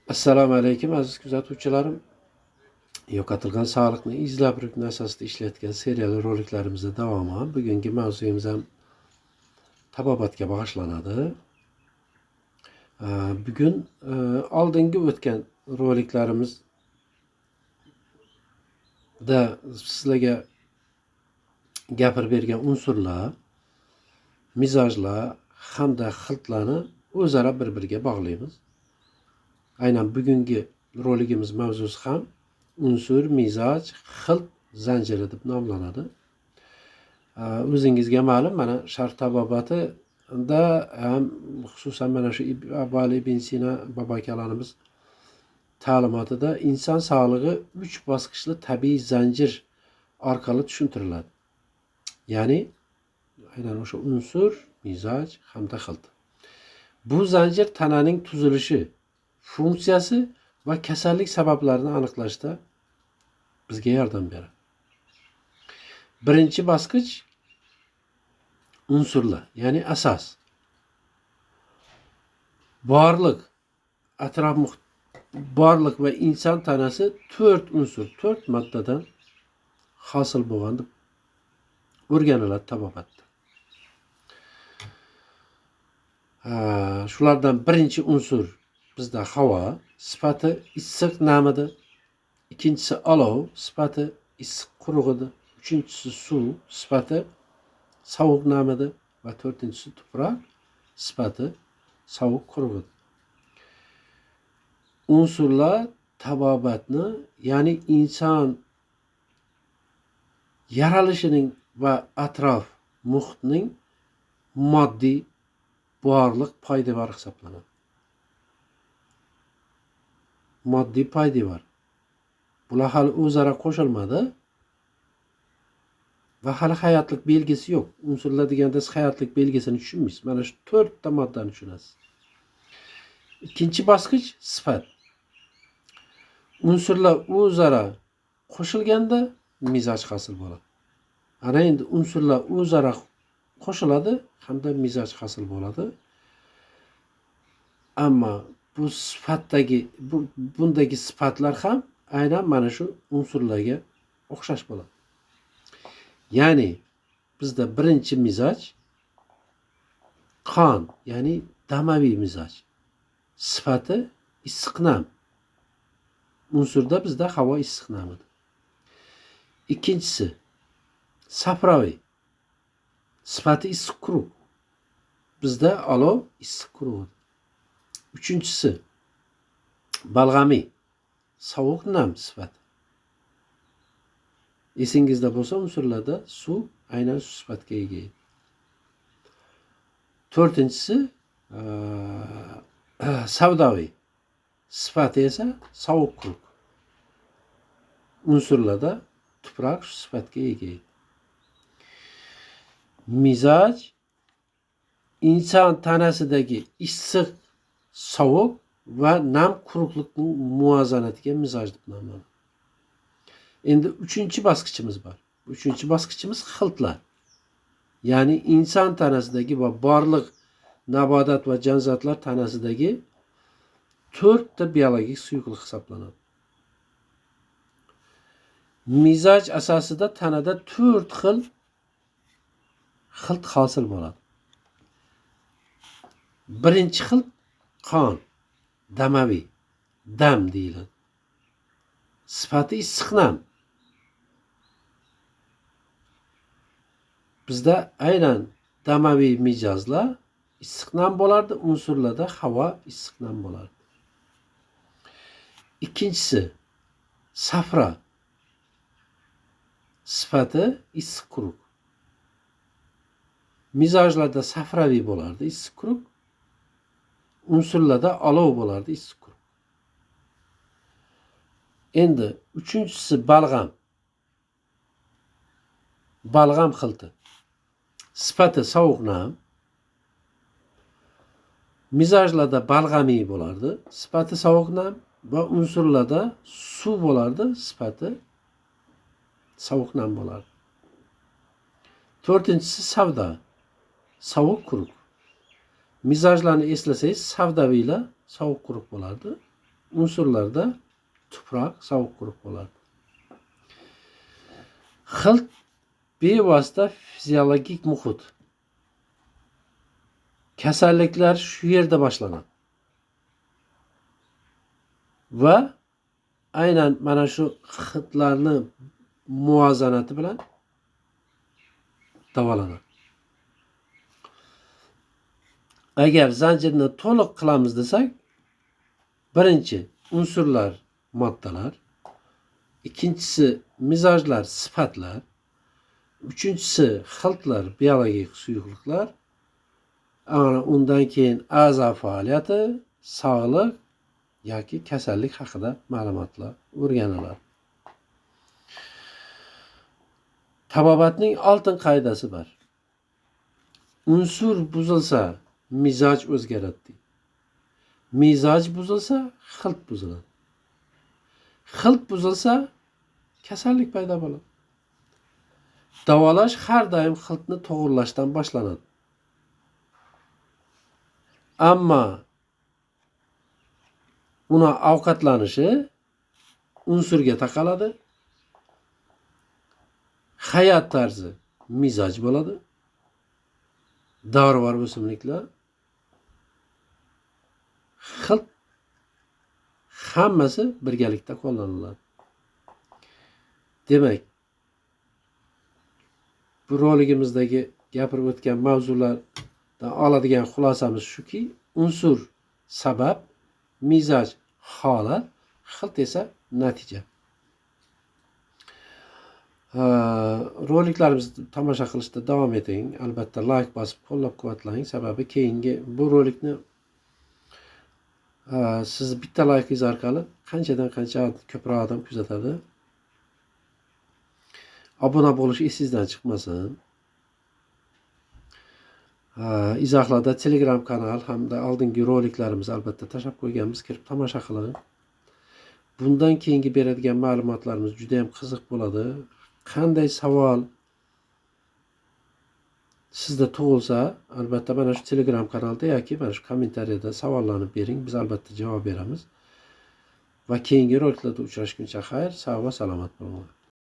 Assalomu alaykum aziz kuzatuvchilarim. Yo'qotilgan sog'liqni izlab rukni asosida ishlayotgan serial roliklarimizda davomi. Bugungi mavzuyimiz ham tabobatga bag'ishlanadi. Bugun oldingi o'tgan roliklarimizda sizlarga gapirib bergan unsurlar, mijozlar hamda xiltlarni o'zaro bir-biriga bog'laymiz. Aynan bugungi roligimiz mavzusi ham unsur, mizoj, xilt zanjiri deb nomlanadi. O'zingizga ma'lum, mana Sharq tabobatida ham xususan mana shu Abu Ali ibn Sino bobo akalarimiz ta'limotida inson sog'lig'i 3 bosqichli tabiiy zanjir orqali tushuntiriladi. Ya'ni aynan o'sha unsur, mizoj hamda xilt. Bu zanjir tananing tuzilishi, funksiyasi va kasallik sabablarini aniqlashda bizga yordam beradi. Birinchi bosqich unsurlar, ya'ni asos. Borliq, atrof muhit, borliq va inson tanasi 4 unsur, 4 moddadan hosil bo'lgan deb o'rganiladi tabobatda. Shulardan birinchi unsur bizda havo, sifati issiq namidi, ikkinchisi olov, sifati issiq qurug'idi, uchinchisi suv, sifati sovuq namidi va to'rtinchisi tuproq, sifati sovuq qurug'idi. Unsurlar tabobatni, ya'ni inson yaralishining va atrof muhitning moddiy borliq poydevori hisoblanadi. Moddiy poydevor. Bular hali o'zaro qo'shilmadi va hali hayotlik belgisi yo'q. Unsurlar deganda siz hayotlik belgisini tushunmaysiz. Mana shu 4 ta moddani tushunasiz. Ikkinchi bosqich sifat. Unsurlar o'zaro qo'shilganda mizoj hosil bo'ladi. Ana endi unsurlar o'zaro qo'shiladi hamda mizoj hosil bo'ladi. Ammo bu sifatdagi, bundagi sifatlar ham aynan mana shu unsurlarga o'xshash bo'ladi. Ya'ni bizda birinchi mizoj qon, ya'ni damaviy mizoj. Sifati issiq nam. Unsurda bizda havo issiq namidir. Ikkinchisi safraviy. Sifati issiq quruq. Bizda olov issiq quruq. Uchinchisi balg'amiy, sovuq nam sifati. Esingizda bo'lsa, unsurlarda suv aynan shu sifatga ega edi. To'rtinchisi savdoviy, sifati esa sovuq quruq. Unsurlarda tuproq shu sifatga ega edi. Mizoj inson tanasidagi issiq, sovuq va nam quruqlikning muvozanatiga mizoj deb nomlanadi. Endi uchinchi bosqichimiz bor. Uchinchi bosqichimiz xiltlar. Ya'ni inson tanasidagi va borliq nabotat va jonzotlar tanasidagi 4 ta biologik suyuqlik hisoblanadi. Mizoj asosida tanada 4 xil xilt hosil bo'ladi. Birinchi xil qon, damaviy, dam deyiladi. Sifati issiq nam. Bizda aynan damaviy mijozlar issiq nam bo'lardi, unsurlarda havo issiq nam bo'lardi. Ikkinchisi safra. Sifati issiq quruq. Mijozlarda safraviy bo'lardi, issiq quruq. Unsurlarda olov bo'lardi, issiq quruq. Endi uchinchisi balg'am. Balg'am xilti. Sifati sovuq nam. Mijozlarda balg'amiy bo'lardi, sifati sovuq nam va unsurlarda suv bo'lardi, sifati sovuq nam bo'lardi. To'rtinchisi savdo, sovuq quruq. Mijozlarni eslasangiz, savdaviylar sovuq quruq bo'lardi. Unsurlarda tuproq sovuq quruq bo'ladi. Xilt bevosita fiziologik muhit. Kasalliklar shu yerda boshlanadi. Va aynan mana shu xiltlarni muvozanati bilan davolanadi. Agar zanjirni to'liq qilamiz desak, birinchi unsurlar moddalar, ikkinchisi mizojlar sifatlar, uchinchisi xiltlar biologik suyuqliklar, ana undan keyin a'zo faoliyati, sog'liq yoki kasallik haqida ma'lumotlar o'rganiladi. Tabobatning oltin qoidasi bor. Unsur buzilsa mizoj o'zgaradi. Mizoj buzilsa xilt buziladi. Xilt buzilsa kasallik paydo bo'ladi. Davolash har doim xiltni to'g'rilashdan boshlanadi. Ammo uni ovqatlanishi unsurga taqaladi. Hayot tarzi mizoj bo'ladi. Dorivor o'simliklar, xilt hammasi birgalikda qo'llaniladi. Demak, bu roligimizdagi gapirib o'tgan mavzulardan oladigan xulosamiz shuki, unsur sabab, mizoj holat, xilt esa natija. Roliklarimizni tomosha qilishda davom eting. Albatta like bosib qo'llab-quvvatlang. Sababi keyingi bu rolikni siz bitta laykingiz orqali qanchadan qancha ko'proq odam kuzatadi. Obuna bo'lish esingizdan chiqmasin. Izohlarda Telegram kanal hamda oldingi roliklarimizni albatta tashlab qo'yganmiz, kirib tomosha qiling. Bundan keyingi beradigan ma'lumotlarimiz juda ham qiziq bo'ladi. Qanday savol sizda tug'ilsa, albatta mana shu Telegram kanalda yoki mana shu kommentariyada savollarni bering, biz albatta javob beramiz. Va keyingi roliklarda uchrashguncha xayr, sog' va salomat bo'linglar.